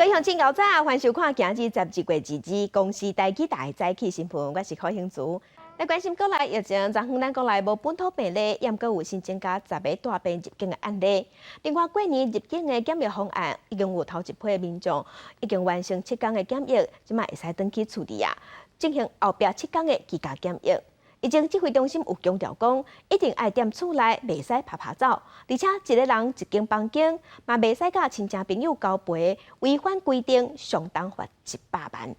各位鄉親𠢕早，歡迎收看今日12月22公視台語台早起新聞，我是柯興祖。來關心國內疫情，昨昏咱國內無本土病例，猶閣有新增加10個帶病入境的案例。另外，過年入境的檢疫方案已經有頭一批民眾已經完成七工的檢疫，這馬會使轉去厝裡啊，進行後壁七工的居家檢疫。疫情指揮中心有強調講，一定愛踮厝內，袂使趴趴走，而且一个人一間房間，嘛袂使佮親戚朋友交陪，違反規定，上重罰100萬。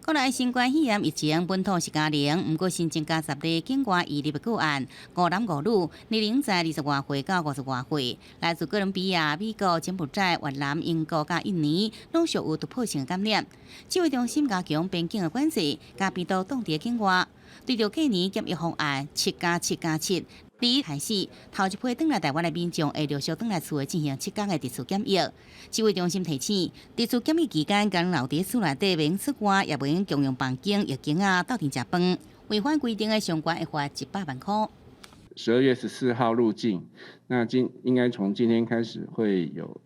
國內新冠肺炎疫情本土是加零，毋過新增加10例境外移入的個案，五男五女，年齡在20外歲到50外歲，來自哥倫比亞、美國、柬埔寨、越南、英國佮印尼，攏屬有突破性感染。指揮中心加強邊境的管制，共病毒擋佇境外。對著過年檢疫方案7+7+7，21開始，頭一批轉來台灣的民眾會陸續轉來厝內進行七工的特殊檢疫。指揮中心提醒，特殊檢疫期間，共留佇厝內底，袂用出外，也袂用共用房間、浴間仔鬥陣食飯。違反規定的，上懸會罰100萬箍。 12月14號入境，那應該從今天開始會有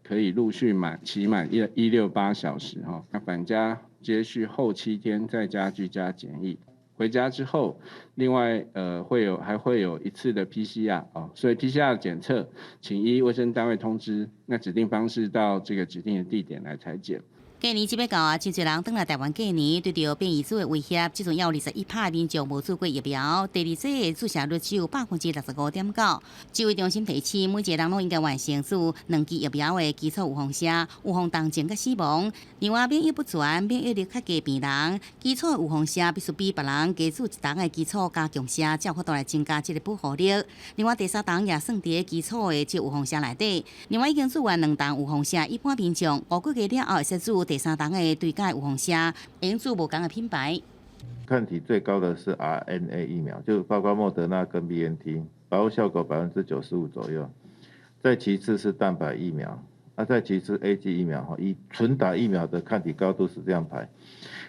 可以陸續滿期滿168小時哈。那返家接續後7天在家居家檢疫。回家之後，另外會有還會有一次的 PCR 哦，所以 PCR 檢測，請依衛生單位通知，那指定方式到這個指定的地點來採檢。過年這欲到啊，真濟人轉來台灣過年，對著變異株的威脅，這陣猶有21%民眾無注過疫苗，第二劑的注射率只有65.9%。指揮中心提醒，每一個人攏應該完成注兩劑疫苗的基礎預防射，預防重症佮死亡。另外，免疫不全、免疫力較低病人，基礎預防射必須比別人加注一筒的基礎加強射，才有法度來增加這個保護力。另外，第三筒也算佇基礎的這預防射內底。另外，已經注完兩筒預防射，一般民眾5個月了後會使注第三筒的追加預防射，會用注無仝的品牌。抗體最高的是 RNA 疫苗，就包括莫德納跟 BNT，保護效果95%左右。再其次是蛋白疫苗，啊，再其次 AZ 疫苗哈，以純打疫苗的抗體高度是這樣排，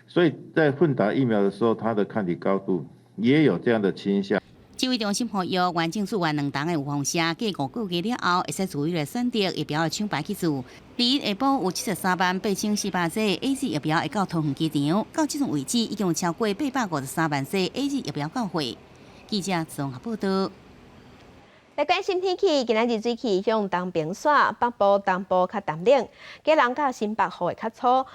所以在混打疫苗的時候，它的抗體高度也有這樣的傾向。指揮中心呼籲，完整注完兩筒的預防射，過5個月了後，會使自由來選擇疫苗的廠牌去注。21下晡有73萬8400劑 AZ 疫苗會到桃園機場，到這陣為止已經有超過853萬劑 AZ 疫苗到貨。記者綜合報道。來關心天氣，今仔日水氣向東邊徙，北部、東部較澹冷，基隆佮新北雨會較粗，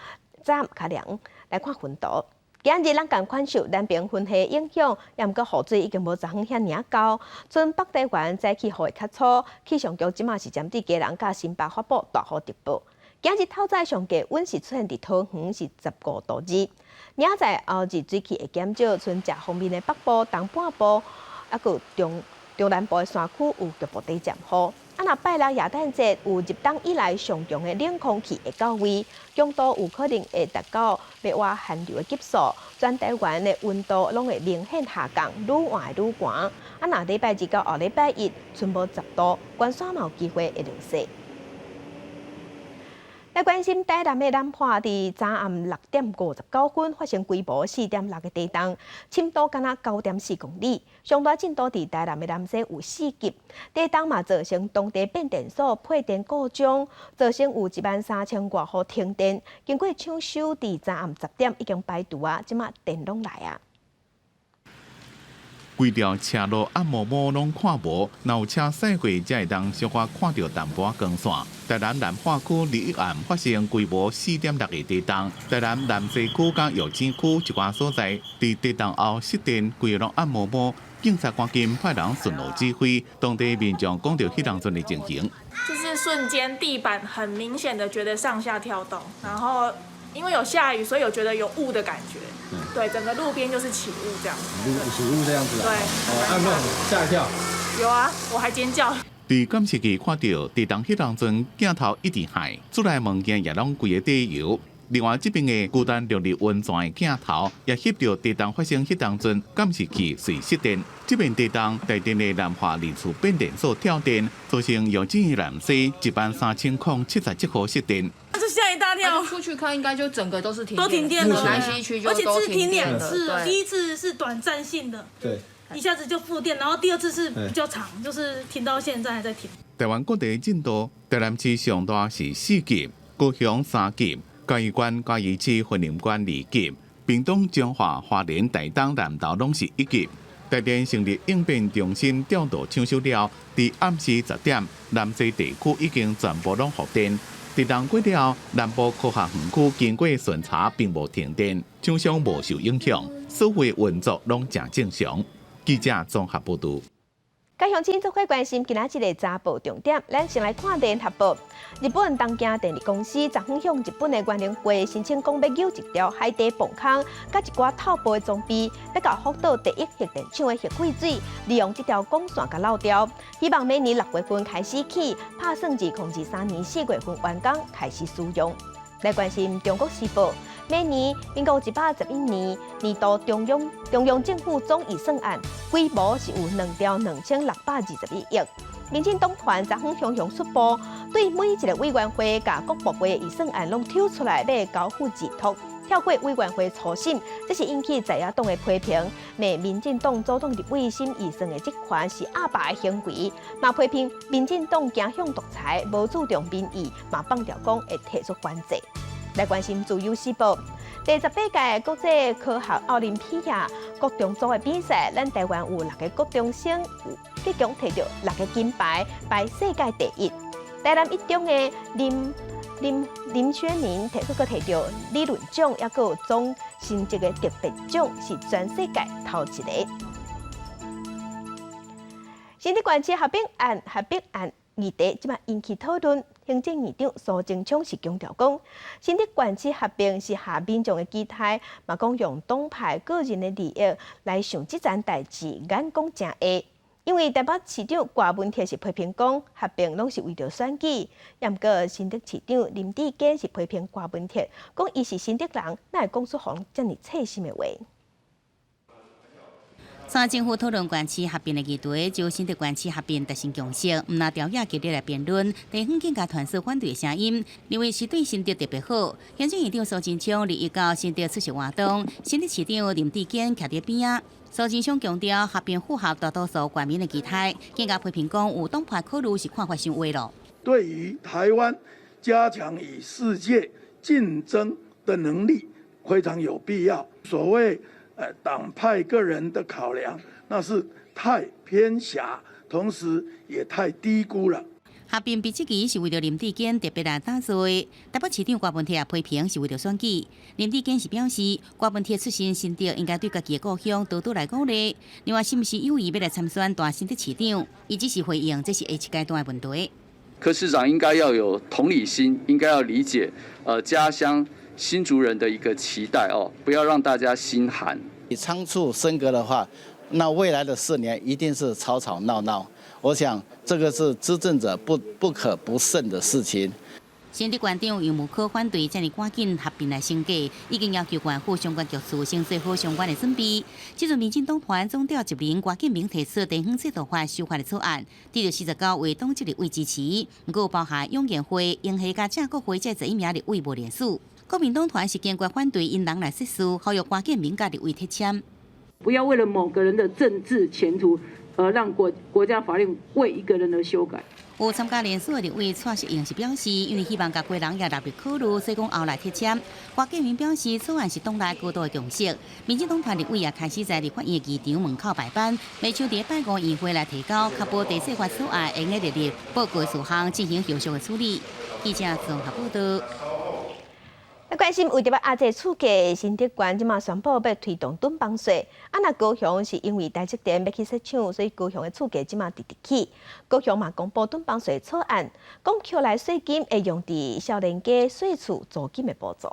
早暗較涼。來看雲圖。今日咱仝款受南邊雲系影響，猶毋過雨水已經無昨昏遐爾厚。賰北台灣早起雨會較粗，氣象局這馬是針對基隆佮新北發布大雨特報。今日透早上低溫是出現佇桃園是15度2，明仔載後日水氣會減少，賰食鋒面的北部、東半部，猶閣中中南部的山區有局部短暫雨。啊，若拜六耶誕節有入冬以來上強的冷空氣會到位，強度有可能會達到欲倚寒流的級數，全台灣的溫度攏會明顯下降，愈晚愈寒。啊，若禮拜二到後禮拜一，賰無10度，關山嘛有機會會落雪。來關心台南的南化，佇昨暗6點59分發生規模4.6的地動，深度敢若9.4公里，上大震度佇台南的南勢有4級。地動嘛造成當地變電所配電故障，造成有1萬3千外戶停電。經過搶修，佇昨暗10點已經排除啊，這馬電攏來啊。規條車路暗暛暛攏看無，若有車駛過才會當小可看著淡薄仔光線。台南南化區21暗發生規模4.6的地動，台南南勢區佮藥糋區一寡所在，佇地動後失電，規个攏暗暛暛。警察趕緊派人巡邏指揮，當地民眾講著彼當陣的情形。就是瞬間地板很明顯的覺得上下跳動，然後因為有下雨，所以有覺得有霧的感覺。對，整個路邊就是起霧這樣。起霧這樣子啊。對。哦，有沒有嚇一跳？有啊，我還尖叫。佇監視器看著地動彼當陣鏡頭一直害，厝內物件也攏規个底搖。另外，這邊的龜山旭日溫泉的鏡頭也翕著地動發生彼當陣監視器隨失電。這邊地動台電的南化二處變電所跳電，造成藥糋南勢13,077戶失電。這嚇一大跳，出去看應該就整個都是停都停電了，南西區就而且是停兩次，對，第一次是短暫性的，一下子就復電，然後第二次是比較長，就是停到現在還在停。台灣各地震度，台南市上大是4級，高雄3級，嘉義縣嘉義市雲林縣2級，屏東彰化花蓮台東南投攏是1級。台電成立應變中心調度搶修了，佇暗時10點，南西地區已經全部攏復電。地震過了，南部科學園區經過巡查並無停電，廠商無受影響，所有運作攏誠正常。記者綜合報導。佮鄉親做伙關心今仔日的早報重點，咱先來看聯合報。日本東京電力公司昨昏向日本的原能會申請，講欲搝一條海底泵空，佮一寡透波的裝備，欲到福島第一核電廠的核廢水，利用這條管線共漏掉，希望明年6月份開始起，拍算2023年4月份完工開始使用。來關心中國時報，每年民國111年年度中央政府總預算案規模是有2兆2621億。民進黨團昨昏雄雄出步，對每一个委員會共各部會的預算案攏抽出來，欲交付置托，跳過委員會初審，這是引起在野黨的批評，罵民進黨組黨立委審預算的職權是鴨霸的行為，嘛批評民進黨走向獨裁，無注重民意，嘛放調講會提出反制。來關心自由時報，第18屆國際科學奧林匹亞國中組的比賽，咱台灣有六个國中生，結果提著六个金牌，排世界第一。台南一中的林軒明提閣提著理論獎，抑閣有總成績的特別獎，是全世界頭一个。新竹縣市合併案議題，這擺引起討論。行政院長蘇貞昌是強調講，新竹縣市合併是合民眾的期待，嘛講用黨派個人的利益來想這層代誌，眼光誠狹。因為台北市長柯文哲是批評講合併攏是為著選舉，毋過新竹市長林智堅是批評柯文哲，講伊是新竹人，哪會講出予人遮爾刺心的話？三政府討論縣市合併的議題，就新竹縣市合併達成共識，毋但朝野激烈來辯論，地方更加傳出反對的聲音，認為是對新竹特別好。行政院長蘇貞昌日一到新竹出席活動，新竹市長林智堅徛佇邊仔。蘇貞昌強調合併符合大多數國民的期待，更加批評講有黨派考慮是看法傷狹囉。對於台灣加強與世界競爭的能力非常有必要。所謂黨派個人的考量，那是太偏狹，同時也太低估了。合併被質疑是為著林智堅特別來打造的，台北市長柯文哲也批評是為著選舉。林智堅是表示，柯文哲出身新竹，應該對家己的故鄉多多來鼓勵。另外，是毋是有意欲來參選大新竹市長？伊只是回應，這是下一階段的問題。柯市長應該要有同理心，應該要理解，家鄉新竹人的一個期待哦，不要讓大家心寒。你倉促升格的話，那未來的4年一定是吵吵鬧鬧。我想這個是執政者不可不慎的事情。新竹縣長楊慕柯反對遮爾趕緊合併來升格，已經要求縣府相關局處先做好相關的準備。這陣民進黨團總召集人郭敬明提出地方制度法修法的草案，得著49位黨籍立委支持，毋過包含湧現會、英系佮正國會這11名立委無聯署。國民黨團是堅決反對𪜶人來設事，呼籲郭建明佮立委撤簽。不要為了某個人的政治前途而讓國家法令為一個人而修改。有參加聯署的立委蔡適應是表示，因為希望共家人也納入考慮，所以講後來撤簽。郭建明表示，草案是黨內高度的共識。民進黨團立委也開始在立法院議場門口排班，欲搶佇拜五院會來提交，確保地制法草案會用列入報告事項進行後續的處理。記者綜合報道。關心為著欲壓制厝價，新竹縣這馬宣布欲推動囤房稅。啊，若高雄是因為台積電欲去設廠，所以高雄的厝價這馬直直起。高雄嘛公布囤房稅草案，講扣來稅金會用佇少年家稅厝租金的補助。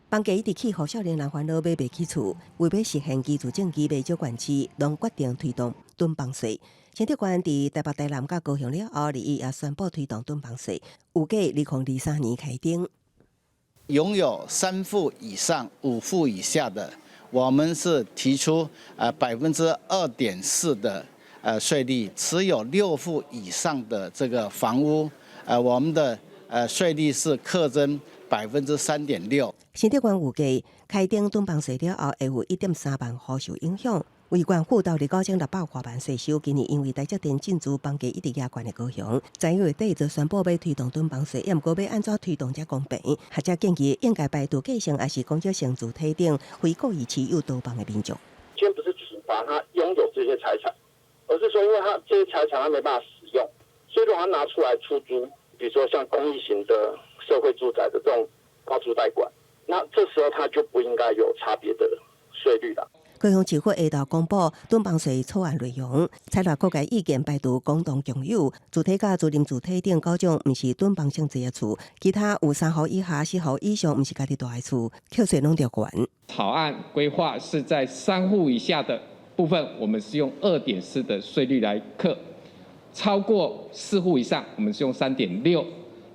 房價一直起，予少年人煩惱買袂起厝，為欲實現居住正義，袂少縣市攏決定推動囤房稅。新竹縣佇台北、台南佮高雄了後，二一也宣布推動囤房稅，預計2023年開徵。擁有三戶以上、五戶以下的，我們是提出2.4%的稅率；持有六戶以上的這個房屋，我們的稅率是課徵3.6%。新竹縣預計開徵囤房稅了後，會有1.3萬戶受影響。縣富到9600外萬稅收，今年因為台積電進駐房價一直壓懸的高雄，十一月底就宣布欲推動囤房稅，毋過欲按怎推動才公平？學者建議應該排除繼承抑是公積性住體等非故意持有多房的民眾。今天不是處罰他擁有這些財產，而是說因為他這些財產他沒辦法使用，所以如果他拿出來出租，比如說像公益型的社會住宅的這種包租代管，那這時候他就不應該有差別的稅率啦。高雄市府下晝公布囤房稅草案內容，採納各界意見，排除公同共有、住體佮租賃住體等九種毋是囤房性質的厝，其他有三戶以下、四戶以上毋是家己蹛的厝，課稅攏著懸。草案規劃是在三戶以下的部分，我們是用2.4的稅率來課；超過四戶以上，我們是用3.6。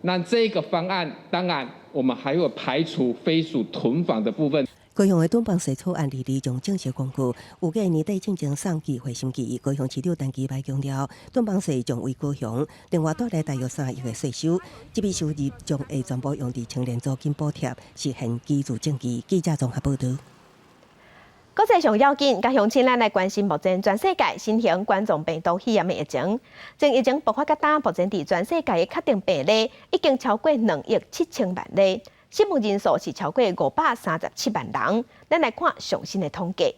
那這個方案，當然我們還有排除非屬囤房的部分。高雄的囤房稅草案二二將正式公告，預計年底進前送議會審議。高雄市長陳其邁強調，囤房稅將為高雄另外帶來大約3億的稅收，這筆收入將會全部用佇青年租金補貼，實現居住正義。記者綜合報導。國際上要緊，佮鄉親咱來關心目前全世界新型冠狀病毒肺炎的疫情。從疫情爆發到今，目前佇全世界的確定病例已經超過2億7千萬例，死亡人數是超過537萬人。咱來看上新的統計，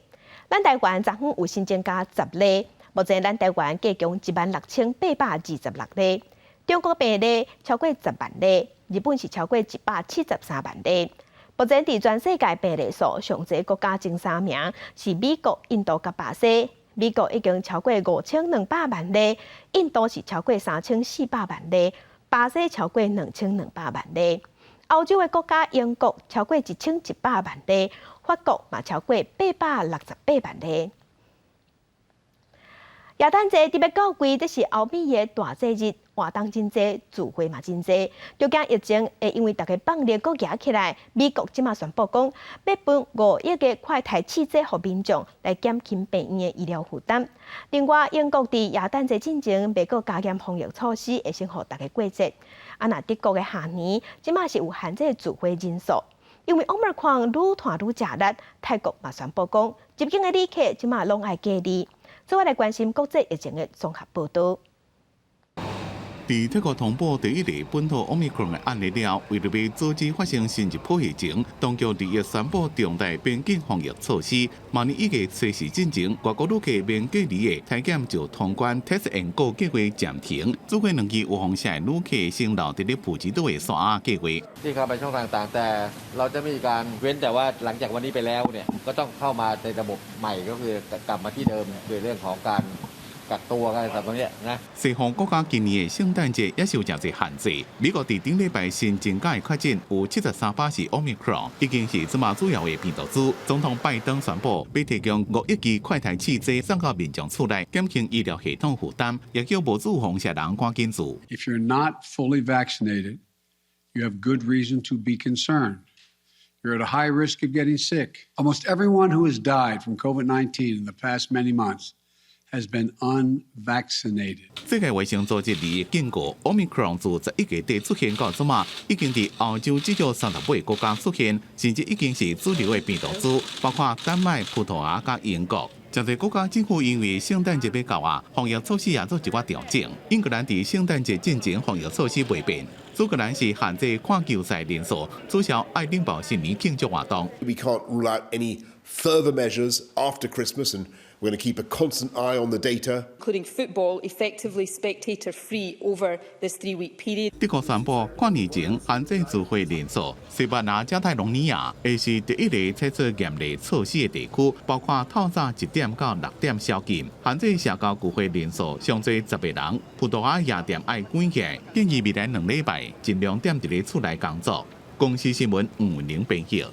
咱台灣昨昏有新增加10例，目前咱台灣計共16,826例。中國病例超過10萬例，日本是超過173萬例。目前佇全世界病例數上濟國家前三名是美國、印度佮巴西。美國已經超過5200萬例，印度是超過3400萬例，巴西超過2200萬例。歐洲的國家英國超過1100萬例，法國嘛超過868萬例。耶誕節特別到季，這是歐美的大節日，活動真濟，聚會嘛真濟。就驚疫情會因為大家放力閣夯起來，美國這馬宣布講，欲分5億個快篩試劑予民眾來減輕病院的醫療負擔。另外，英國佇耶誕節進前，欲閣加嚴防疫措施，會先予大家過節。啊，若德國的跨年，這馬是有限制聚會人數，因為 Omicron 愈傳愈食力，泰國嘛宣布講，入境的旅客這馬攏愛隔離。做伙來關心國際疫情的綜合報導。佇德國通報第一例本土 Omicron 的案例了，為著欲阻止發生新一波疫情，當局二一宣布重大邊境防疫措施。明年1月初四進前，外國旅客免隔離的篩檢就通關 Test and Go 計劃暫停。主過兩支有風險的旅客先留佇咧普吉島的沙仔計劃。 ที่เข้าไปช่องต่างๆแต่เราจะมีการเว้นแต่ว่าหลังจากวันนี้ไปแล้วเนี่ยก็ต้องเข้ามาในระบบใหม่ก็คือกลับมาที่เดิมคือเรื่องของการกักตัวกันอะไรตรงนี้นะ 西方國家今年的聖誕節也受誠濟限制。美國佇頂禮拜新增加的確診有73%是 Omicron，已經是這馬主要的病毒株。總統拜登宣布，欲提供5億支快篩試劑送到民眾厝內，減輕醫療系統負擔，也叫無預防的人趕緊注。 If you're not fully vaccinated, you have good reason to be concerned. You're at a high risk of getting sick. Almost everyone who has died from COVID-19 in the past many months has been unvaccinated. 世界衛生組織二警告，Omicron 自11月底出現到這馬，已經佇歐洲至少38個國家出現，甚至已經是主流的病毒株，包括丹麥、葡萄牙佮英國。誠濟國家政府因為聖誕節欲到啊，防疫措施也做一寡調整。英格蘭佇聖誕節進前防疫措施袂變，蘇格蘭是限制看球賽人數，取消愛丁堡新年慶祝活動。 We can't rule out any further measures after Christmas, and we're going to keep a constant eye on the data. Including football effectively spectator-free over this 3-week period. 德國宣布跨年前限制聚會人數，西班牙加泰隆尼亞會是第一个採取嚴厲措施的地區，包括透早1點到6點宵禁，限制社交聚會人數上濟10個人。葡萄牙夜店愛關起來，建議未來2禮拜盡量踮佇咧厝內工作。公視新聞吳文玲編譯。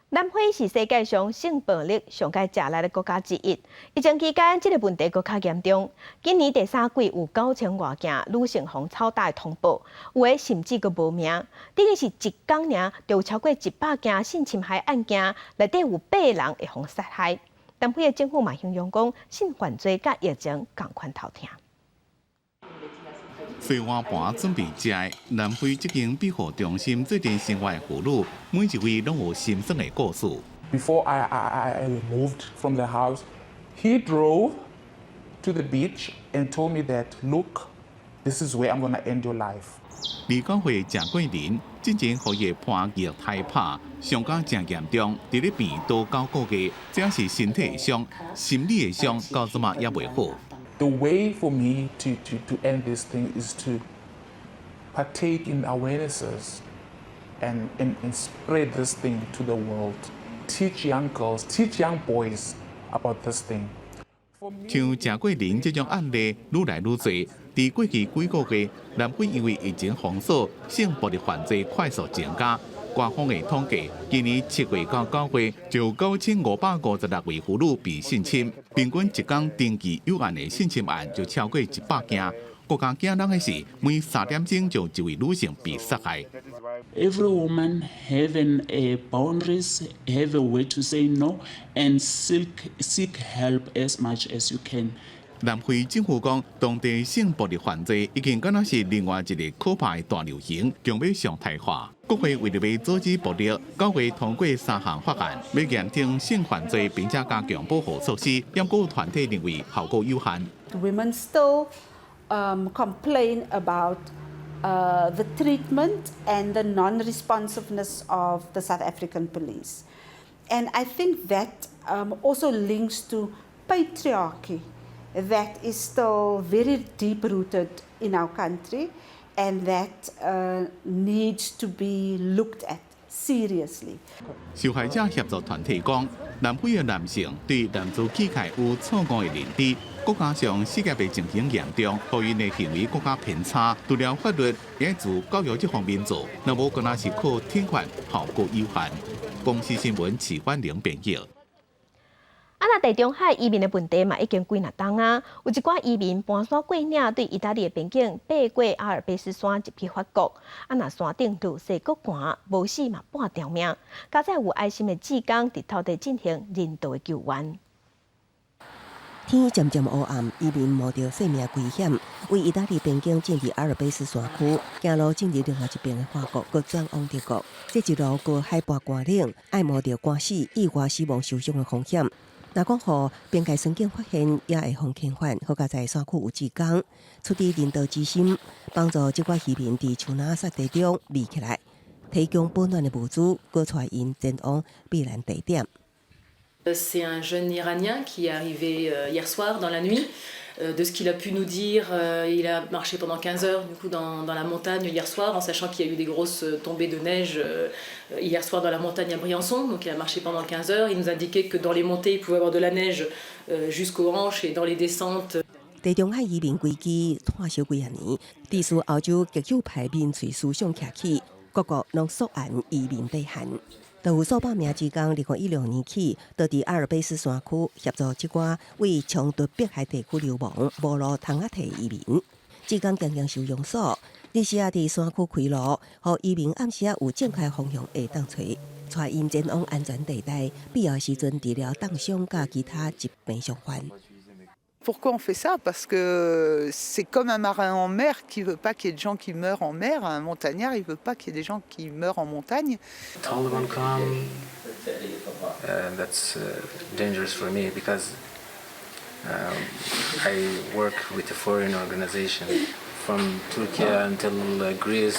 南非是世界上性暴力上蓋食力的國家之一。疫情期間，這個問題閣較嚴重。今年第三季有9000外件女性予操打的通報，有的甚至閣無名。等於是一工爾就有超過100件性侵害案件，內底有八人會予殺害。南非的政府嘛形容講，性犯罪佮疫情仝款頭疼。洗碗盤準備食的，南非這間庇護中心最近生活的婦女，每一位攏有心酸的故事。Before I moved from the house, he drove to the beach and told me that, "Look, this is where I'm gonna end your life." 29歲鄭桂林進前予伊判虐待拍，傷甲誠嚴重，佇咧病院都9個月，這是身體的傷，心理的傷，到這馬猶未好。 The way for me to end this thing is to partake in awarenesses and spread this thing to the world. Teach young girls, teach young boys about this thing. 像鄭桂林這種案例愈來愈多，佇過去幾個月，南非因為疫情封鎖，性暴力犯罪快速增加。官方的統計，今年7月到9月就9556位婦女被性侵，平均一工登記有案的性侵案就超過100件。閣較驚人的是，每3點鐘就一位女性被殺害。 Every woman having a boundaries, have a way to say no, and seek help as much as you can. 南非政府講，當地性暴力犯罪已經敢若是另外一個可怕的大流行，強欲常態化。國會為著欲阻止暴力，9月通過三項法案，欲嚴懲性犯罪，並且加強保護措施。不過團體認為效果有限。 Women still complain about the treatment and the non-responsiveness of the South African police. And I think that also links to patriarchy that is still very deep rooted in our country and that needs to be looked at seriously. 受害者協助團體講，南非的男性對男子氣概有錯誤的認知，閣加上失業的情形嚴重，予𪜶的行為閣較偏差。除了法律，也自教育這方面做，若無敢若是靠懲罰，效果有限。公視新聞齊婉玲編譯。啊，若地中海移民的問題嘛，已經幾若冬啊，有一寡移民攀山過嶺，對意大利的邊境爬過阿爾卑斯山入去法國。啊，若山頂雨勢閣寒，無死嘛半條命。佳哉有愛心的志工佇頭底進行人道的救援。天漸漸烏暗，移民冒著性命危險，為意大利邊境進入阿爾卑斯山區，行路進入另外一邊的法國，閣轉往德國。這一路高海拔寒冷，愛冒著寒死、意外死亡、受傷的風險。若講予邊界巡警發現，也會予遣返。好佳哉山區有志工，出於人道之心，幫助這寡移民佇樹林雪地中避起來，提供保暖的物資，閣帶𪜶前往避難地點。 C'est un jeune Iranien qui est arrivé hier soir dans la nuit. De ce qu'il a pu nous dire, il a marché pendant 15 heures du coup, dans la montagne hier soir, en sachant qu'il y a eu des grosses tombées de neige hier soir dans la montagne à Briançon. Donc il a marché pendant 15 heures. Il nous indiquait que dans les montées, il pouvait y avoir de la neige jusqu'aux hanches et dans les descentes. 地中海移民危機拖燒幾仔年，自從歐洲極右派民粹思想起起，各國攏縮嚴移民底限。就有數百名志工，2016年起，就佇阿爾卑斯山區協助這寡為衝突迫害地區流亡、無路通仔退移民。志工經營收容所，日時仔佇山區開路，予移民暗時仔有正確方向會當揣，帶𪜶前往安全地帶，必要時陣治療凍傷佮其他疾病傷患。 Pourquoi on fait ça? Parce que c'est comme un marin en mer qui veut pas qu'il y ait de gens qui meurent en mer. Un montagnard, il veut pas qu'il y ait des gens qui meurent en montagne. Taliban come, that's dangerous for me because I work with a foreign organization from Turkey until Greece,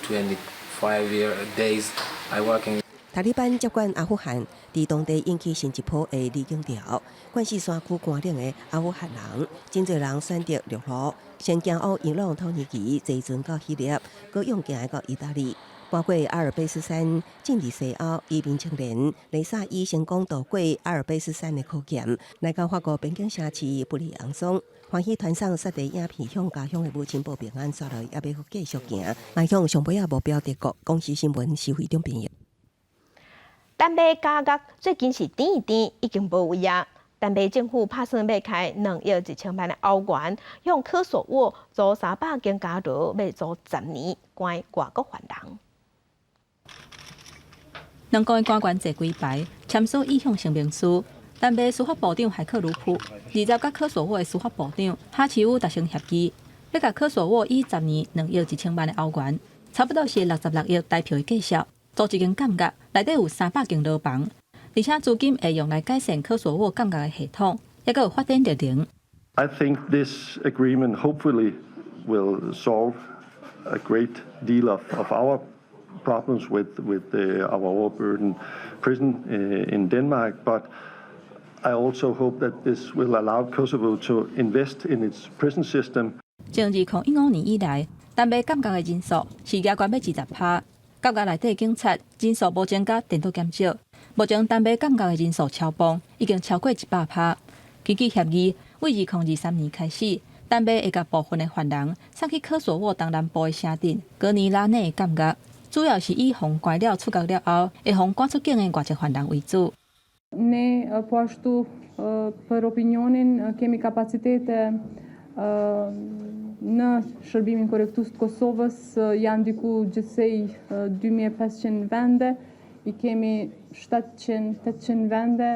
25 days I working. 塔利班接管阿富汗，佇當地引起新一波的離境潮。慣勢山區寒冷的阿富汗人，真濟人選擇陸路，先行往伊朗、土耳其，坐船到希臘，閣用行到意大利。攀過阿爾卑斯山，進入西歐，移民青年雷薩伊成功渡過阿爾卑斯山的考驗，來到法國邊境城市布里昂松，歡喜傳送雪地影片向家鄉的母親報平安，煞落猶欲繼續行，邁向上尾仔目標德國。公視新聞施惠中編譯。丹麥監獄最近是甜甜，已經無位啊！丹麥政府拍算欲開2億1千萬的歐元，向科索沃租300間監牢，欲租10年，關外國犯人。兩國的官員坐幾排，簽署意向聲明書。丹麥司法部長海克魯普二十佮科索沃的司法部長哈奇烏達成協議，欲共科索沃以10年2億1千萬的歐元，差不多是66億台幣的價數，租一間監獄，內底有300間牢房。而且資金會用來改善科索沃監獄的系統，抑閣有發展綠能。 I think this agreement hopefully will solve a great deal of our problems with our overburdened prison in Denmark, but I also hope that this will allow Kosovo to invest in its prison system. 從2015年以來，丹麥監獄的人數是加懸欲20%，監獄內底警察人數無增加，顛倒減少。目前丹麥監獄的人數超磅，已經超過100%。根據協議，為2023年開始，丹麥會共部分的犯人送去科索沃東南部的城鎮格尼拉內的監獄，主要是以予關了出獄了後，會予趕出境的外籍犯人為主。 Ne po ashtu për opinionin kemi kapacitete në shërbimin korrektues të Kosovës, janë diku gjithsej 2500 vende, i kemi 700-800 vende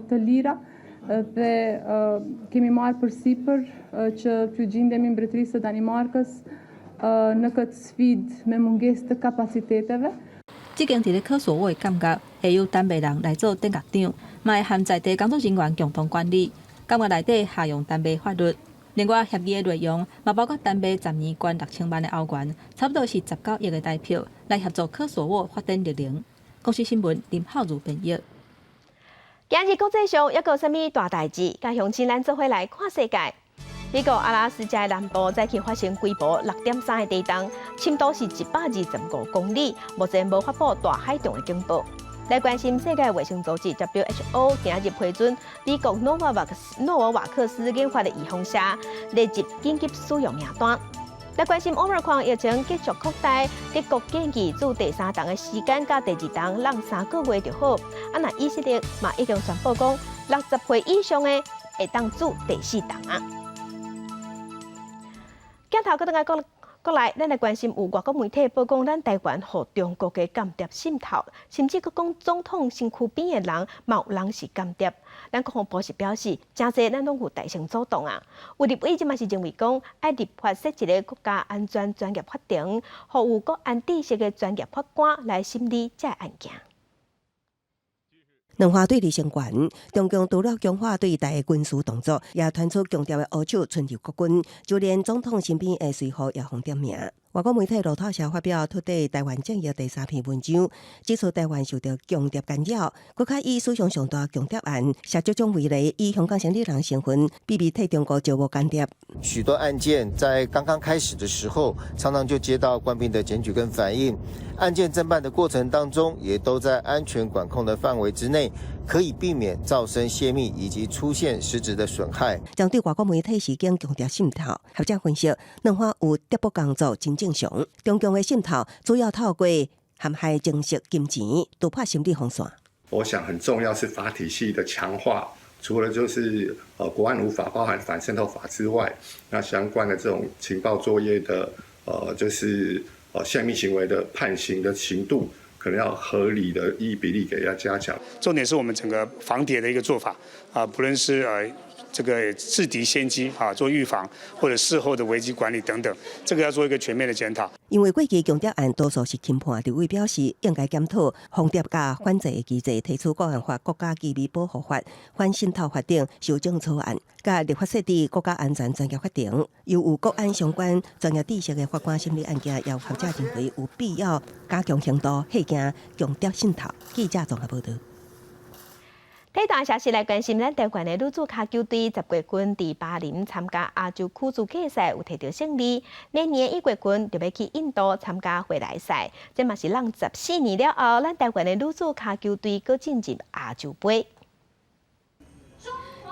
të lira dhe kemi marrë përsipër që t'ju gjindemi mbretërisë së Danimarkës në këtë sfidë me mungesë të kapaciteteve. 這間佇咧科索沃的監獄會由丹麥人來做典獄長，嘛會和在地工作人員共同管理。監獄內底適用丹麥法律。另外協議的內容嘛包括丹麥十年捐6000萬的歐元，差不多是19億的台票，來協助科索沃發展綠能。公視新聞林浩如編譯。今日國際上抑閣有啥物大代誌？佮鄉親咱做伙來看世界。美國阿拉斯加南部早起發生規模6.3的地動，深度是125公里，目前無發布大海動的警報。來關心世界衛生組織 WHO 今日批准美國諾瓦克斯研發的預防射列入緊急使用名單。來關心奧密克戎疫情繼續擴大，德國建議注第三針的時間佮第二針落3個月就好。啊，若以色列嘛已經宣布講，60歲以上的會當注第四針啊。鏡頭閣轉來國國內，咱來關心有外國媒體報講，咱台灣予中國的間諜滲透，甚至閣講總統身軀邊的人嘛有人是間諜。咱國防部是表示，誠濟咱攏有代先主動啊。有立委這嘛是認為講，愛立法設一个國家安全專業法庭，予有國安知識的專業法官來審理這个案件。兩岸對立升懸，中共除了強化對台的軍事動作，也傳出強調的烏手伸入國軍，就連總統身邊的隨扈也予點名。外國媒體路透社發表推特台灣戰役第三篇文章，指出台灣受到共諜干擾，閣較以史上上大共諜案謝祖忠為例，以香港生理人身份秘密替中國招募間諜。許多案件在剛剛開始的時候，常常就接到官兵的檢舉跟反映，案件偵辦的過程當中，也都在安全管控的範圍之內，可以避免噪聲洩密以及出現實質的損害。針對外國媒體事件共諜滲透，學者分析，兩岸有諜報工作真正常。中共的滲透主要透過陷害情色、金錢，突破心理防線。我想很重要是法體系的強化，除了就是國安五法包含反滲透法之外，那相關的這種情報作業的就是洩密行為的判刑的刑度，可能要合理的依比例給它加強。重點是我們整個防諜的一個做法啊，不論是這個制敵先機啊，做預防或者事後的危機管理等等，這個要做一個全面的檢討。因為過去共諜案多數是輕判，立委表示應該檢討防諜佮反制的機制，提出國安法、國家機密保護法、反滲透法等修正草案，佮立法設置國家安全專業法庭，由有國安相關專業知識的法官審理案件，也有學者認為有必要加強程度，嚇驚共諜滲透。記者綜合報道。體壇消息來關心，咱台灣的女子跤球隊十月份佇巴林參加亞洲區資格賽，有摕著勝利。明年一月份就欲去印度參加回來賽，這嘛是咱14年了後，咱台灣的女子跤球隊閣進入亞洲盃。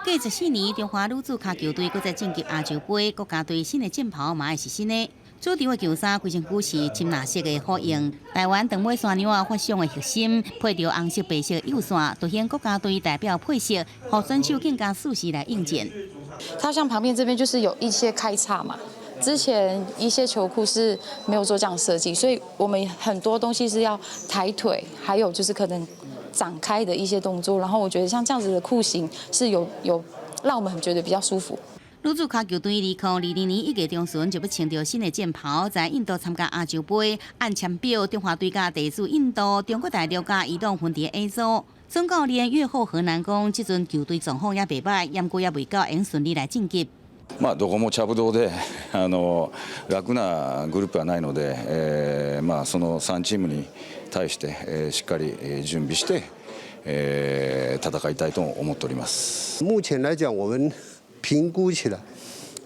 過14年，中華女子跤球隊閣再晉級亞洲盃，國家隊新的戰袍嘛會是新的。主場的球衫規身軀是深藍色的呼應，台灣長尾山羊仔發想的核心，配著紅色、白色幼線，凸顯國家隊代表配色，予選手更加適時來應戰。它像旁邊這邊就是有一些開叉嘛，之前一些球褲是沒有做這樣設計，所以我們很多東西是要抬腿，還有就是可能展開的一些動作，然後我覺得像這樣子的褲型是有讓我們很覺得比較舒服。女子跤球隊2022年1月中旬就欲穿著新的戰袍，在印度參加亞洲盃。按簽表，中華隊佮地主印度、中國大陸佮伊朗分佇 A 組。總教練越後河南講，這陣球隊狀況也袂䆀，毋過也未到會順利來晉級。まあどこも差不多で楽なグループはないので、まあその3チームに対してしっかり準備して戦いたいと思っております。目前來講，我們評估起來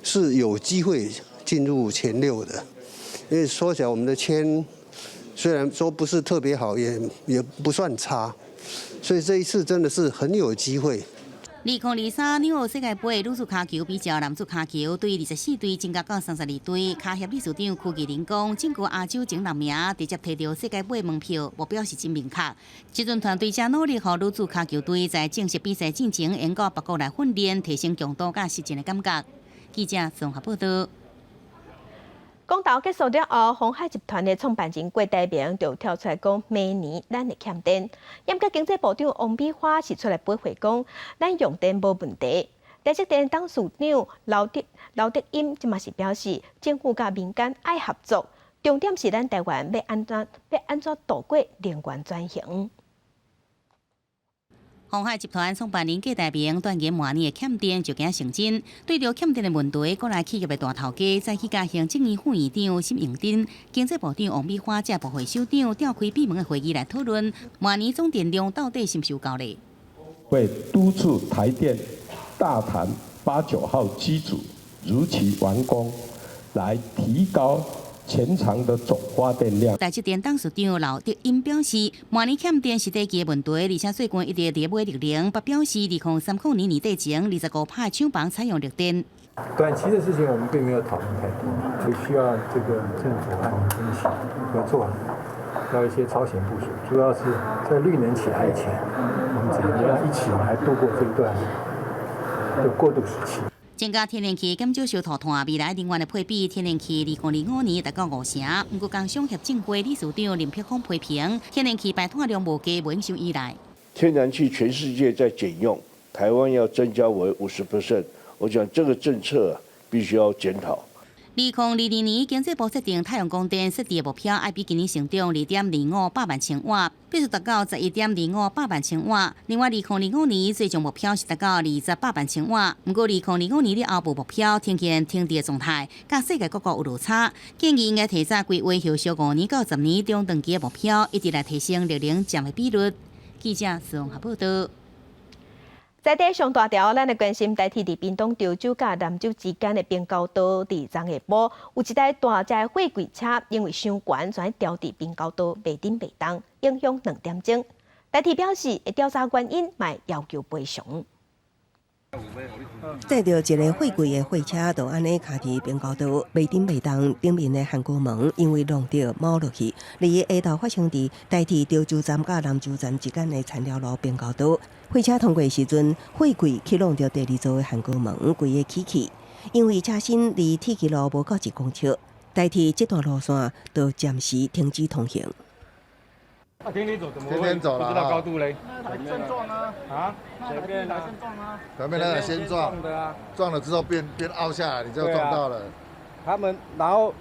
是有機會進入前六的，因為說起來，我們的籤雖然說不是特別好，也不算差，所以這一次真的是很有機會。2023紐奧世界盃女子跤球比照男子跤球，對24隊增加到32隊。跤協理事長柯義林講，整個亞洲前六名直接提著世界盃門票，目標是真明確。這陣團隊正努力，予女子跤球隊在正式比賽進前，會到別國來訓練，提升強度佮實戰的感覺。記者綜合報道。公投結束了後，鴻海集團的創辦人郭台銘就跳出來講，明年咱會欠電。毋過經濟部長王美花是出來駁回講，咱用電無問題。台積電董事長劉德音這嘛是表示，政府佮民間愛合作，重點是咱台灣欲按怎度過能源轉型。鴻海集團創辦人郭台銘斷言，明年會欠電就驚成真。對著欠電的問題，國內企業的大頭家早起佮行政院副院長沈榮津、經濟部長王美花這部會首長召開閉門的會議來討論，明年總電量到底是毋是有夠咧？會督促台電大潭八九號機組如期完工，來提高全廠的總發電量。台積電董事長劉德音表示，明年欠電是短期的問題，而且最近一直佇買綠能，也表示2030年年底前，25%的廠房採用綠電。短期的事情我們並沒有討論太多，就需要這個政府和民間一起合作，要一些超前部署，主要是在綠能起來以前，我們怎麼樣一起來度過這一段的過渡時期。增加天然氣減少燒塗炭，未來能源的配比，天然氣2025年達到五成。毋過工商協進會理事長林柏峰批評，天然氣排碳量無低，袂用傷依賴。天然氣全世界在減用，台灣要增加為50%，我想這個政策必須要檢討。2022年，經濟部設定太陽光電設置的目標，愛比今年成長2.25百萬千瓦，必須達到11.25百萬千瓦。另外，2025年最終目標是達到20百萬千瓦。毋過，2025年了後無目標，呈現停滯的狀態，佮世界各國有落差。建議應該提早規劃後續5年到10年中長期的目標，一直來提升綠能佔的比率。記者綜合報道。在地上大條，咱來關心台鐵佇屏東潮州佮南州之間的平交道，佇昨下晡有一台大隻的貨櫃車，因為傷懸，全牢佇平交道袂振袂動，影響2點鐘。台鐵表示會調查原因，嘛會要求賠償。載著一个貨櫃的貨車，就按呢卡佇平交道，袂振袂動，頂面的限高門因為弄著錨落去。二下晝發生佇台鐵潮州站佮南州站之間的田寮路平交道，貨車通過時陣，貨櫃去挵著第二座的限高門，規个起去。因為車身離鐵枝路無夠1公尺，台鐵這段路線就暫時停止通行。啊，天天走怎麼會不知道高度嘞？先撞啊！啊，前面來先撞啊！前面那個先撞的啊，撞了之後變凹下來，你就撞到了。他們然後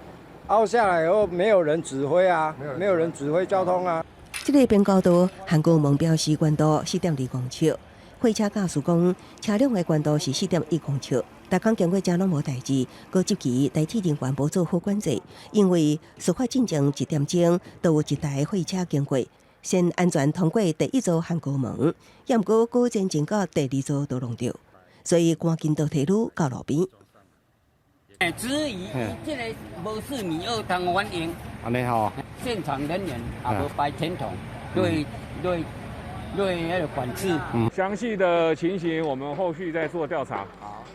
凹下來以後，沒有人指揮啊，沒有人指揮交通啊。這个平交道限高門標示懸度4.2公尺，貨車駕駛講車輛的懸度是4.1公尺。逐工經過遮攏無代誌，閣這期台鐵人員無做好管制，因為事發進前1點鐘，都有一台貨車經過，先安全通過第一座限高門，也毋過閣前進到第二座就弄著，所以趕緊倒退嚕到路邊。質疑這个無4.2米通反應，按呢吼，現場人員也無擺前桶，對彼个管制。詳細的情形，我們後續再做調查。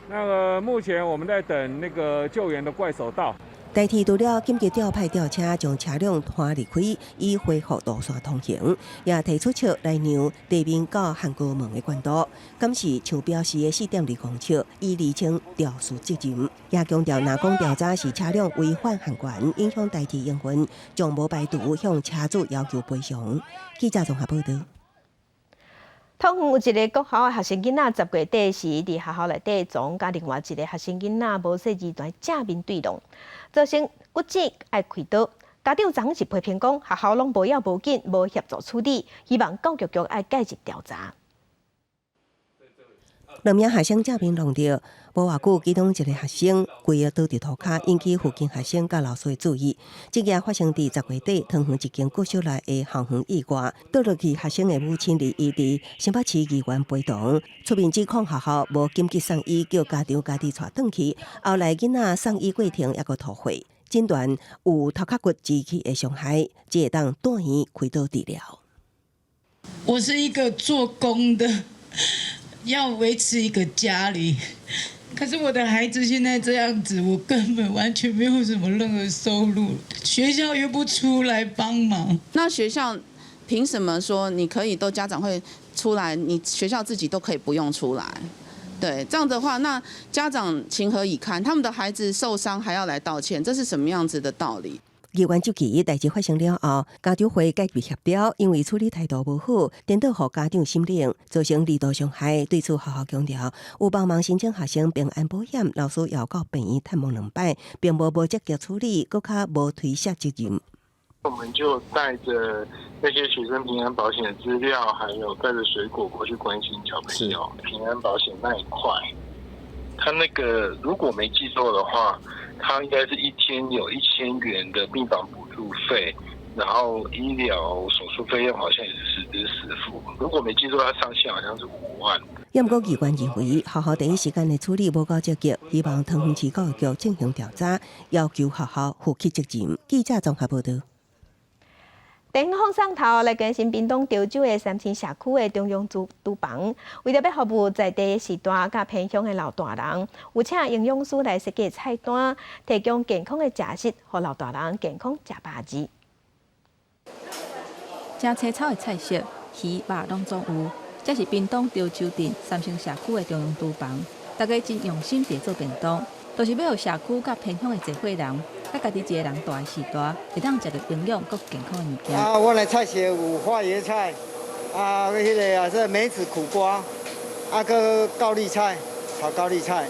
那個目前我們在等那個救援的怪手到。台鐵除了緊急調派吊車將車輛拖離開，以恢復路線通行，也提出尺來量地面到限高門的懸度，敢是像標示的4.2公尺，以釐清肇事責任。也強調，若講調查是車輛違反限懸，影響台鐵營運，將無排除向車主要求賠償。記者綜合報道。桃園有一个國校的學生囡仔，10月底時佇學校內底總佮另外一个學生囡仔無細兒童正面對挵，造成骨折愛開刀。家長昨是批評講學校攏無要無緊，無協助處理，希望教育局愛介入調查。兩名學生正面挵著，無偌久，其中一个學生規个倒佇塗跤，引起附近學生佮老師的注意。這件發生佇10月底，桃園一間國小內的校園意外，倒落去學生的母親離伊佇新北市議員陪同出面指控學校無緊急送醫，叫家長家己帶轉去。後來囡仔送醫過程猶閣吐血，診斷有頭殼骨支氣的傷害，才會當住院開刀治療。我是一個做工的。要維持一個家裡，可是我的孩子現在這樣子，我根本完全沒有什麼任何收入，學校又不出來幫忙。那學校憑什麼說你可以都家長會出來，你學校自己都可以不用出來？對，這樣的話，那家長情何以堪？他們的孩子受傷還要來道歉，這是什麼樣子的道理？議員就質代誌發生了後，家長會介入協調，因為處理態度無好，顛倒予家長心冷，造成二度傷害。對此學校強調，有幫忙申請學生平安保險，老師也到病院探望兩擺，並無無積極處理，閣較無推卸責任。我們就帶着那些學生平安保險的資料，還有帶着水果過去關心小朋友。平安保險那一塊，他那個如果沒記錯的話，他應該是一天有1000元的病房補助費，然後醫療手術費用好像也是實支實付。如果沒記錯，他上限好像是5萬。毋過議員認為學校第一時間的處理無夠積極，希望桃園市教育局進行調查，要求學校負起責任。記者綜合報道。電風送頭來關心屏東潮州的三星社區的中央廚房，為著欲服務在地序大佮偏鄉的老大人，有請營養師來設計菜單，提供健康的食食，予老大人健康食百二。誠青草的菜色，魚肉攏總有。這是屏東潮州鎮三星社區的中央廚房，大家真用心佇做便當，就是欲予社區佮偏鄉的濟歲人，佮家己一个人蹛的序大，會當食著營養閣健康的物件。啊，我的菜色有花椰菜，啊，彼个啊，這梅子苦瓜，啊，閣高麗菜，炒高麗菜。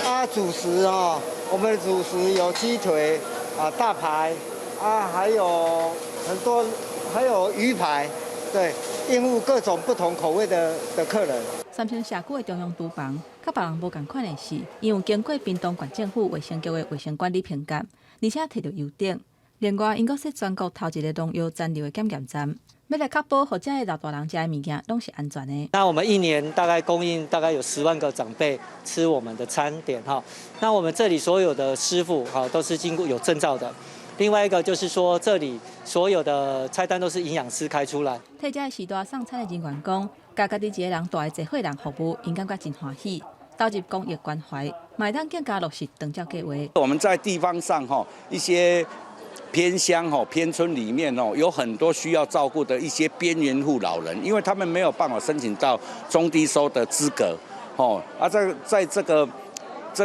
啊，主食哦，我們的主食有雞腿，啊，大排，啊，還有很多，還有魚排，對，應付各種不同口味的客人。三星社區的中央廚房，佮別人無仝款的是，𪜶有經過屏東縣政府衛生局的衛生管理評鑑，而且摕著優等。另外，𪜶閣設全國頭一个農藥殘留的檢驗站，欲來確保予遮的老大人食的物件攏是安全的。那我們一年大概供應大概有10萬個長輩吃我們的餐點哈。那我們這裡所有的師傅哈都是經過有證照的。另外一個就是說，這裡所有的菜單都是營養師開出來。替遮的序大送餐的人員講，共家己一个人蹛的濟歲人服務，𪜶感覺真歡喜，投入公益關懷，嘛會當更加落實長照計畫。我們在地方上哈一些偏鄉哈偏村裡面哦，有很多需要照顧的一些邊緣戶老人，因為他們沒有辦法申請到中低收的資格，哦啊，在這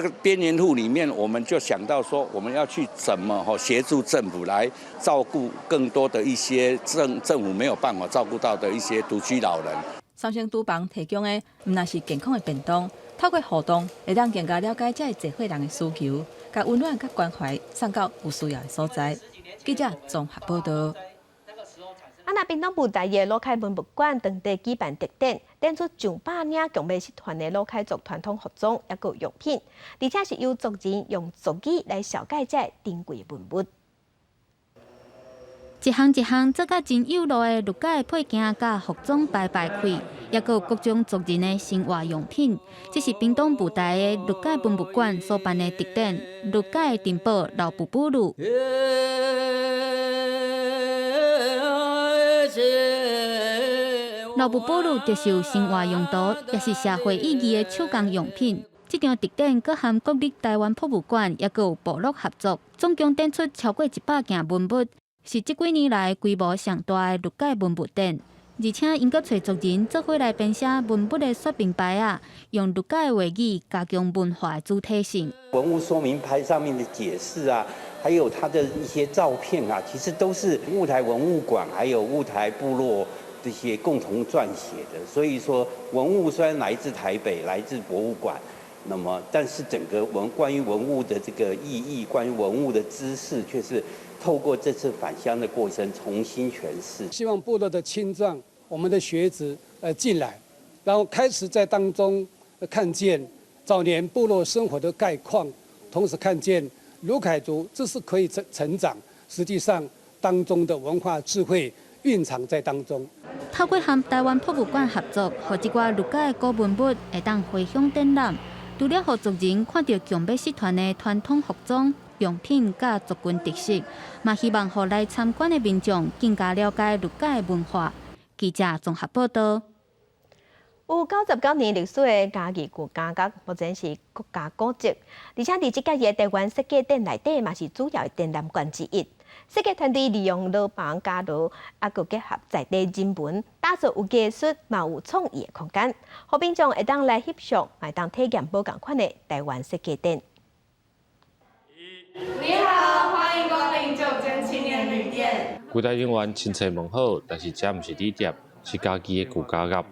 個邊緣戶裡面，我們就想到說，我們要去怎麼協助政府來照顧更多的一些政府沒有辦法照顧到的一些獨居老人。三星廚房提供的毋但是健康的便當，透過互動，會當更加了解遮的濟歲人的需求，共溫暖佮關懷送到有需要的所在。記者綜合報道。啊，那屏東布袋的魯凱文物館當地舉辦特展，展出上百領強欲失傳的魯凱族傳統服裝，抑閣有用品，而且是由族人用族語來紹介這珍貴文物。一項一項做甲真有路的魯凱配件佮服裝排排開，抑閣有各種族人的生活用品。這是屏東布袋的魯凱文物館所辦的特展《魯凱珍寶老布布魯》。老布布魯就是有生活用途，也是社會意義的手工用品。這場特展閣和國立臺灣博物館抑閣有部落合作，總共展出超過100件文物，是這幾年來規模上大的魯凱文物展。而且，𪜶閣揣族人做伙來編寫文物的說明牌仔，用魯凱話語加強文化的主體性。文物說明牌上面的解釋啊，還有它的一些照片啊，其實都是霧台文物館還有霧台部落這些共同撰寫的。所以說，文物雖然來自台北，來自博物館，那麼但是整個關於文物的這個意義，關於文物的知識，卻是透過這次返鄉的過程重新詮釋。希望部落的青壯，我們的學子進來，然後開始在當中看見早年部落生活的概況，同時看見魯凱族這是可以成長，實際上當中的文化智慧蘊藏在當中。透過和臺灣博物館合作，予這寡魯凱的古文物會當回鄉展覽，除了予族人看著強欲失傳的傳統服裝、用品佮族群特色，嘛希望予來參觀的民眾更加了解魯凱的文化。記者綜合報道。有99年歷史的嘉義舊家樂，目前是國家古蹟，而且佇這屆的臺灣設計展內底嘛是主要的展覽館之一。設計團隊利用樓房加樓，啊，閣結合在地人文，打造有藝術嘛有創意的空間，予民眾會當來翕相，會當體驗無仝款的臺灣設計展。你好，歡迎光臨九間青年旅店。櫃台人員親切問好，但是這毋是旅店，是嘉義的舊家樂。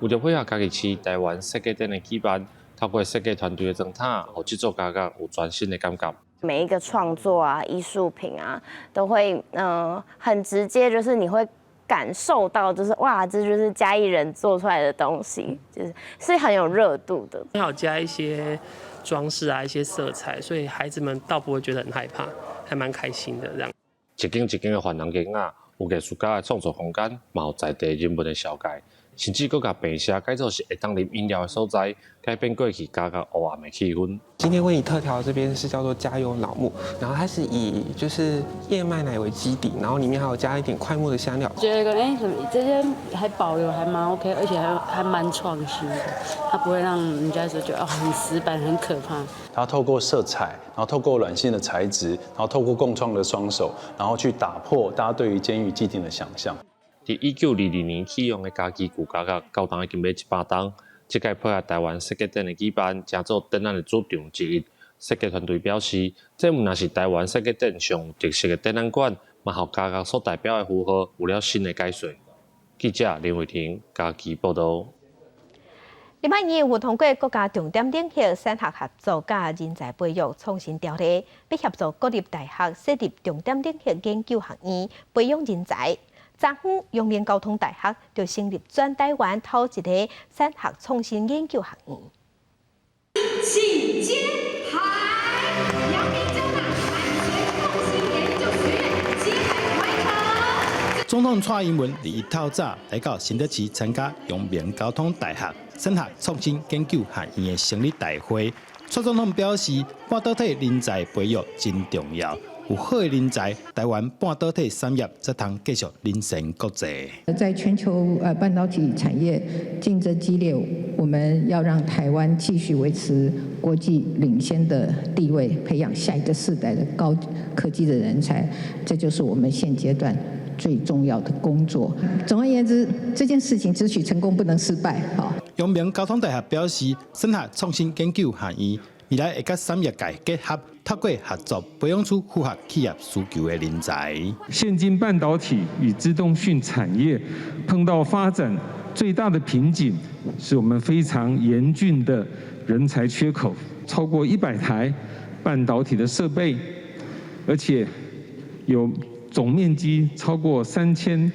為著配合嘉義市臺灣設計展的舉辦，透過設計團隊的裝忝，予這座家樂有全新的感覺。每一個創作啊、藝術品啊，都會很直接，就是你會感受到，就是哇，這就是嘉義人做出來的東西，就是很有熱度的。還有加一些裝飾啊，一些色彩，所以孩子們倒不會覺得很害怕，還蠻開心的這樣。一間一間的凡人間仔，有藝術家的創作空間，嘛有在地人文的紹介。甚至閣共病舍改做是會當啉飲料的所在，改變過去家樂烏暗的氣氛。今天為你特調這邊是叫做加油老木，然後它是以就是燕麥奶為基底，然後裡面還有加一點檜木的香料。覺得哎，怎麼這間還保留還蠻 OK，而且還蠻創新的，它不會讓人家說覺得哦很死板很可怕。它透過色彩，然後透過軟性的材質，然後透過共創的雙手，然後去打破大家對於監獄既定的想象。佇1922年啟用的嘉義舊家樂，到今已經欲100冬。這屆配合臺灣設計展的舉辦，成做展覽的主場之一。設計團隊表示，這毋但是臺灣設計展上有特色的展覽館，嘛予家樂所代表的符號有了新的解說。記者林慧婷嘉義報導。立法院有通過國家重點領域產學合作佮人才培育創新條例，欲協助國立大學設立重點領域研究學院，培養人才。昨昏，陽明交通大學就成立全臺灣頭一个產學創新研究學院。請揭牌，陽明交大產學創新研究學院揭牌完成。總統蔡英文佇伊透早來到新竹市參加陽明交通大學產學創新研究學院的成立大會。蔡總統表示，半導體人才培育真重要。有好的人才，臺灣半導體產業才通繼續領先國際。在全球半導體產業競爭激烈，我們要讓臺灣繼續維持國際領先的地位，培養下一個世代的高科技的人才，這就是我們現階段最重要的工作。總而言之，這件事情只許成功，不能失敗。好。陽明交通大學表示，產學創新研究學院未來會佮產業界結合，透過合作，培養出符合企業需求的人才。現今半導體與資通訊產業碰到發展最大的瓶頸，是我們非常嚴峻的人才缺口，超過100台半導體的設備，而且有總面積超過3000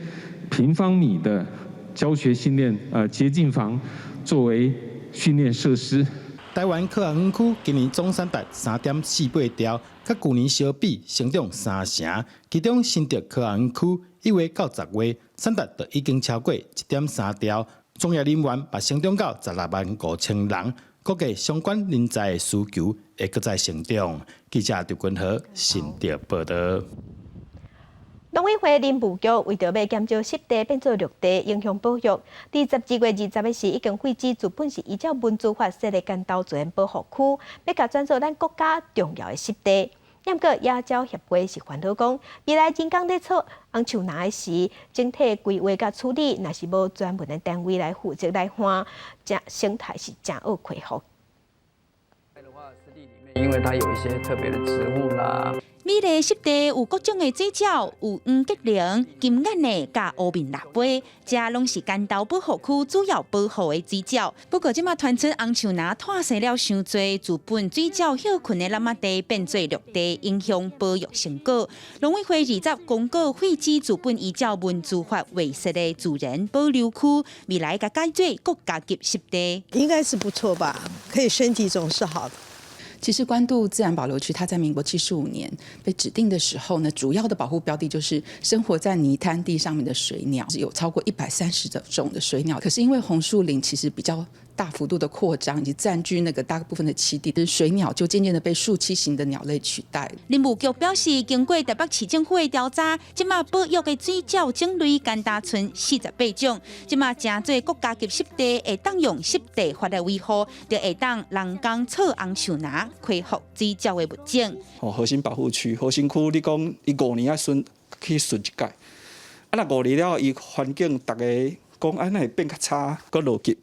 平方米的教學訓練潔淨房作為訓練設施。臺灣科學園區今年總產值3.48兆，佮舊年相比成長3成。其中新竹科學園區1月到10月產值就已經超過1.3兆，從業人員嘛成長到165,000人，估計相關人才的需求會閣再成長。記者劉君和新竹報導。農委會林務局為著欲減少濕地變做陸地，影響保育，佇12月20日時已經廢止自本是依照文資法設的關渡自然保護區，欲共轉做咱國家重要的濕地。毋過野鳥協會是煩惱講，未來人工咧採紅樹林的時，整體規劃佮處理，若是無專門的單位來負責來看，這生態是誠惡恢復。因為它有一些特別的植物啦。美麗濕地有各種的水鳥，有黃麂鴒、金眼的、佮烏面蜊飛，這攏是關渡保護區主要保護的水鳥。不過，這馬傳出紅樹林拖生了傷濟，自本水鳥歇睏的湳仔地變做綠地，影響保育成果。農委會20公告廢止自本依照文資法劃設的自然保留區，未來共改做國家級濕地。應該是不錯吧？可以升級總是好的。其實關渡自然保留區，它在民國75年被指定的時候呢，主要的保護標的就是生活在泥灘地上面的水鳥，有超過130種的水鳥。可是因為紅樹林其實比較大幅度的擴張，以及佔據那個大部分的棲地，水鳥就漸漸的被樹棲型的鳥類取代。林務局表示，經過台北市政府的調查，這馬保育的水鳥種類簡單賰48種，這馬成做國家級濕地，會當用濕地法來維護，就會當人工錯紅樹林，恢復水鳥的物種。哦，核心保護區，核心區，你講伊5年愛巡去巡一擺，啊，若5年了後，伊環境逐家講按呢會變較差，閣落級，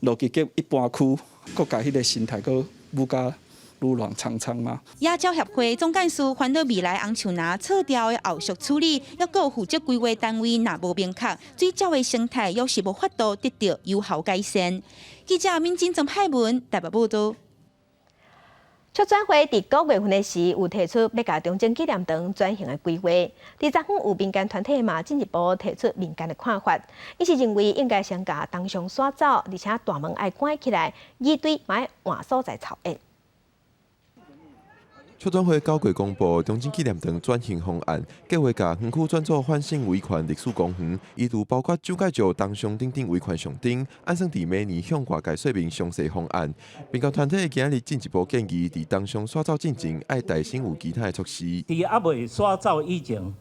落級級一般區，閣共彼个生態閣愈加愈亂蒼蒼嘛。野鳥協會總幹事煩惱未來紅樹林錯掉的後續處理，抑閣有負責規劃單位若無明確，水鳥的生態猶是無法度得到有效改善。記者敏珍曾派文台北報道。促轉會佇9月份的時，有提出欲共中正紀念堂轉型的規劃。佇昨昏有民間團體嘛進一步提出民間的看法，伊是認為應該先共東上徙走，而且大門愛關起來，儀隊嘛愛換所在操演。促轉會9月公布中正紀念堂轉型方案，計劃共園區轉做反省維權歷史公園，意圖包括蔣介石銅像等等維權象徵，按算佇明年向外界說明詳細方案。民間團體今日進一步建議，佇銅像徙走進前，愛代先有其他的措施。佇猶未徙走以前，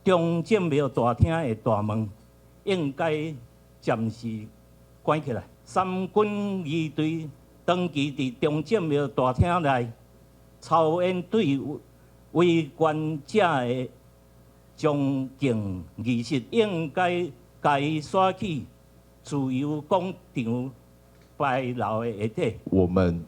中正廟大廳的大門應該暫時關起來。三軍儀隊長期佇中正廟大廳內操演對維權者的崇敬儀式，應該共伊徙去自由廣場牌樓的下底。我們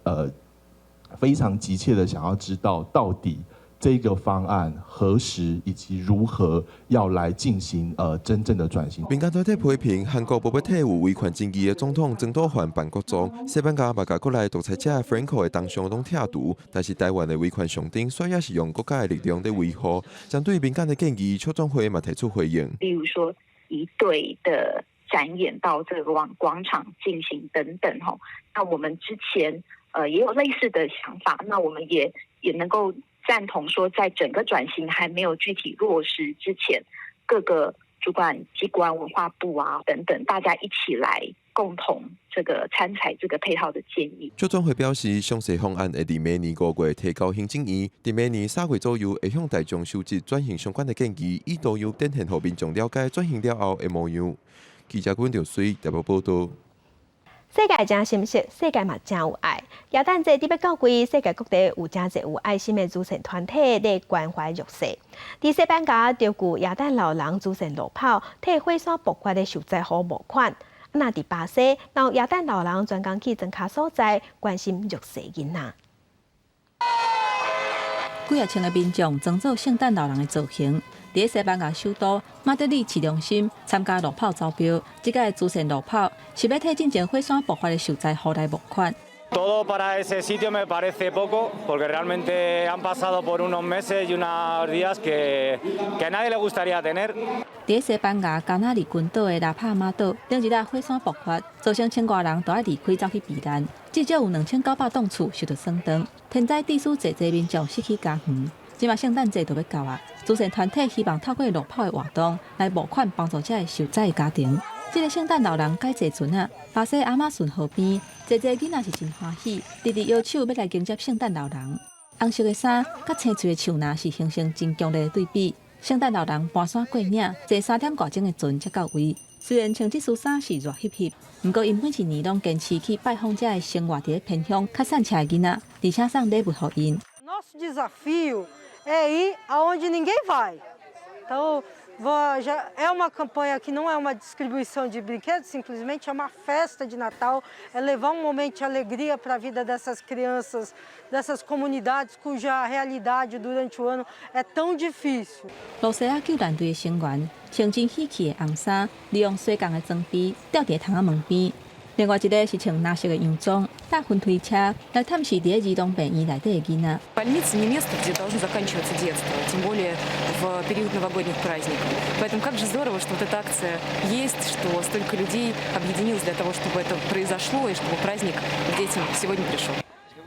非常急切的想要知道，到底這個方案何時以及如何要來進行真正的轉型。民間團體批評韓國無欲替有維權爭議的總統全斗煥辦國葬，西班牙嘛共國內獨裁者 Franco 的銅像攏拆除，但是台灣的維權象徵，煞也是用國家的力量佇維護。針對民間的建議，促轉會嘛提出回應。例如說儀隊的展演到這個廣場進行等等，吼，那我們之前也有類似的想法，那我們也能夠贊同說，在整個轉型還沒有具體落實之前，各個主管機關、文化部啊等等，大家一起來共同這個參採這個配套的建議。促轉會表示，詳細方案會佇明年5月提交行政院，佇明年3月左右會向大眾收集轉型相關的建議，以圖樣展現予民眾了解轉型了後的模樣。記者阮兆水台北報道。世界誠心實，世界嘛誠有愛。耶誕節佇欲到位，世界各地有誠濟有愛心的慈善團體咧關懷弱勢。佇西班牙，就有耶誕老人慈善路跑，替火山爆發的受災戶募款。若佇巴西，有耶誕老人專工去莊跤所在，關心弱勢囡仔。幾仔千个民眾裝做聖誕老人的造型，佇西班牙首都馬德里市中心參加路跑招標。這個慈善路跑是欲替進前火山爆發的受災戶來募款。 Todo para ese sitio me parece poco, porque realmente han pasado por unos meses y unos días que a nadie le gustaría tener. 佇西班牙加那利群島的拉帕馬島，頂一日火山爆發，造成千外人都愛離開走去避難，至少有2900棟厝受著損斷。天災致使濟濟民眾失去家園。這馬聖誕節就欲到啊，慈善團體希望透過路跑的活動來募款幫助這个受災的家庭。這个聖誕老人改坐船仔，巴西亞馬遜河邊，濟濟囡仔是真歡喜，直直搖手欲來迎接聖誕老人。紅色的衫佮青翠的樹林是形成真強烈的對比。聖誕老人跋山過嶺，坐3點外鐘的船才到位。雖然穿這束衫是熱翕翕，毋過𪜶每一年攏堅持去拜訪這个生活佇咧偏鄉較散赤的囡仔，而且送禮物予𪜶。 Nosso desafio é ir aonde ninguém vai. Então, Já é uma campanha que não é uma distribuição de brinquedos, simplesmente é uma festa de Natal, é levar um momento de alegria para a vida dessas crianças, dessas comunidades cuja realidade durante o ano é tão difícil. 露西亞救援隊的成員穿真喜氣的紅衫，利用水工的裝備吊佇窗仔門邊。另外一个是穿藍色的洋裝，搭雲推車來探視佇咧兒童病院內底的囡仔。 Больница не место, где должно заканчиваться детство, тем более в период новогодних праздников. Поэтому как же здорово, что вот эта акция есть, что столько людей объединилось для того, чтобы это произошло и чтобы праздник к детям сегодня пришел.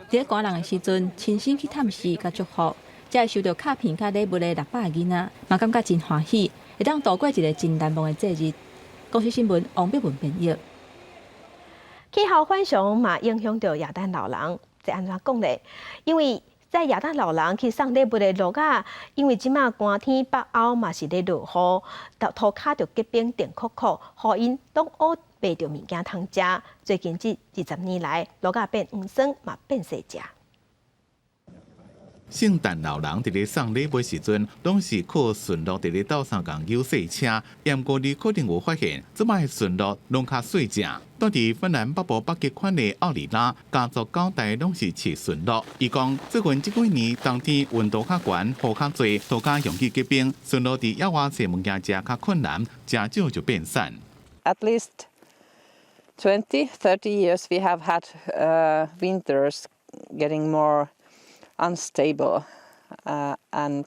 佇咧寒冷的時陣，親身去探視佮祝福，才會收著卡片佮禮物的600個囡仔，嘛感覺真歡喜，會當度過一个真難忘的節日。公視新聞王碧文編譯。氣候反常嘛影響著耶誕老人，這按怎講咧？因為在耶誕老人去送禮物的路仔，因為這馬寒天北歐嘛是咧落雨，塗跤就結冰凍硞硞，予𪜶攏烏袂著物件通食。最近這20年來，路仔變黃霜嘛變細隻。聖誕老人佇咧送禮物時陣，攏是靠馴鹿佇咧鬥相共扭細車。毋過你可能有發現，這擺馴鹿攏較細隻。住佇芬蘭北部北極圈的奧里拉家族九代攏是飼馴鹿。伊講最近這幾年冬天溫度較懸，雨較濟，塗跤容易結冰，馴鹿佇野外揣物件食較困難，食少就變瘦。 At least 20, 30 years we have had winters getting more unstable and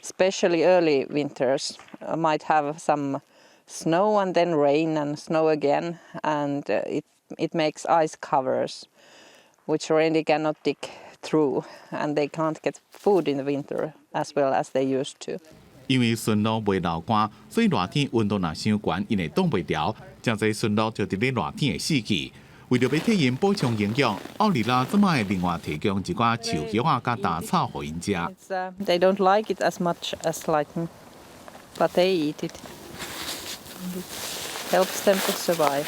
especially early winters might have some snow and then rain and snow again, and it makes ice covers which reindeer cannot dig through, and they can't get food in the winter as well as they used to. 因為馴鹿袂流汗，所以熱天溫度若傷懸，𪜶會擋袂牢，誠濟馴鹿就佇咧熱天會死去。為著欲替𪜶補充營養，奧里拉這擺會另外提供一寡樹葉仔佮雜草予𪜶食。 They don't like it as much as lichen, but they eat it. It helps them to survive.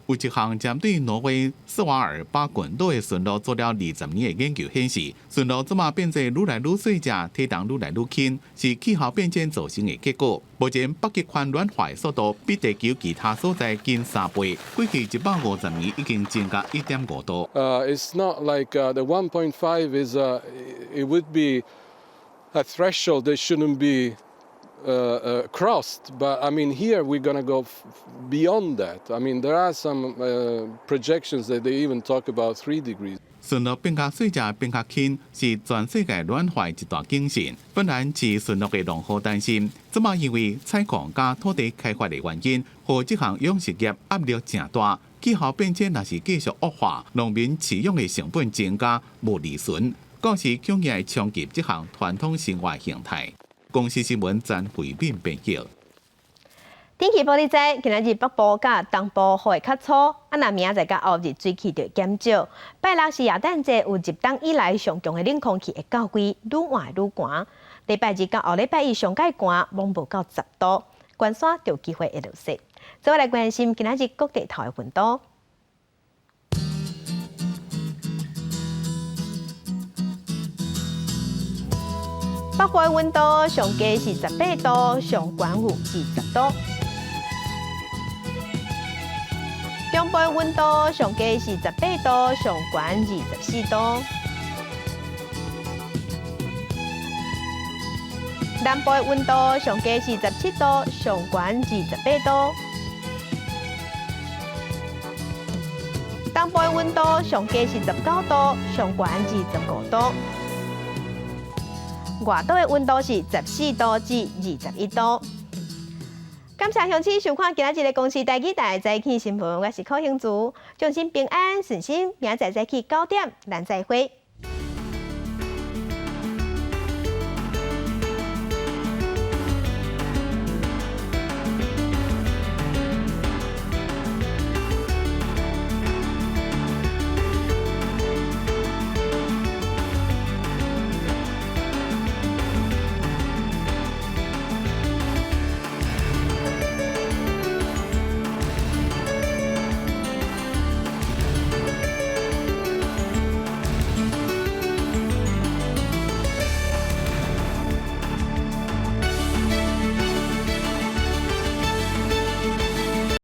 有一項針對挪威斯瓦爾巴群島的馴鹿做了20年的研究顯示，馴鹿這馬變做愈來愈細隻，體重愈來愈輕，是氣候變遷造成的結果。目前北極圈暖化的速度比地球其他所在緊3倍，過去150年已經增加1.5度。 It's not like the 1.5 is it would be a threshold that shouldn't be crossed, but I mean, here we're going to go beyond that. I mean, there are some projections that they even talk about 3 degrees. 馴鹿變較細隻、變較輕，是全世界暖化一大警訊。芬蘭飼馴鹿的農戶擔心，這馬因為採礦佮土地開發的原因，予這項養殖業壓力誠大。氣候變遷若是繼續惡化，農民飼養的成本增加，無利潤，到時恐驚會衝擊這項傳統生活形態。公視新聞詹慧敏編譯。天氣報你知，今仔日北部佮東部雨會較粗，啊，若明仔載佮後日水汽就會減少。拜六是耶誕節，有入冬以來上強的冷空氣會到位，愈晚會愈寒。禮拜二到後禮拜一上蓋寒，攏無到10度，關山就有機會會落雪。做伙來關心今仔日各地頭的溫度。北部的溫度上低是18度，上懸有20度。中部的溫度上低是18度，上懸24度。南部的溫度上低是17度，上懸28度。東部的溫度上低是19度，上懸25度。外島的溫度是14度至21度。感謝鄉親收看今仔日的公視台語台早起新聞，我是柯興竹，祝您平安順心，明仔載早起9點，咱再會。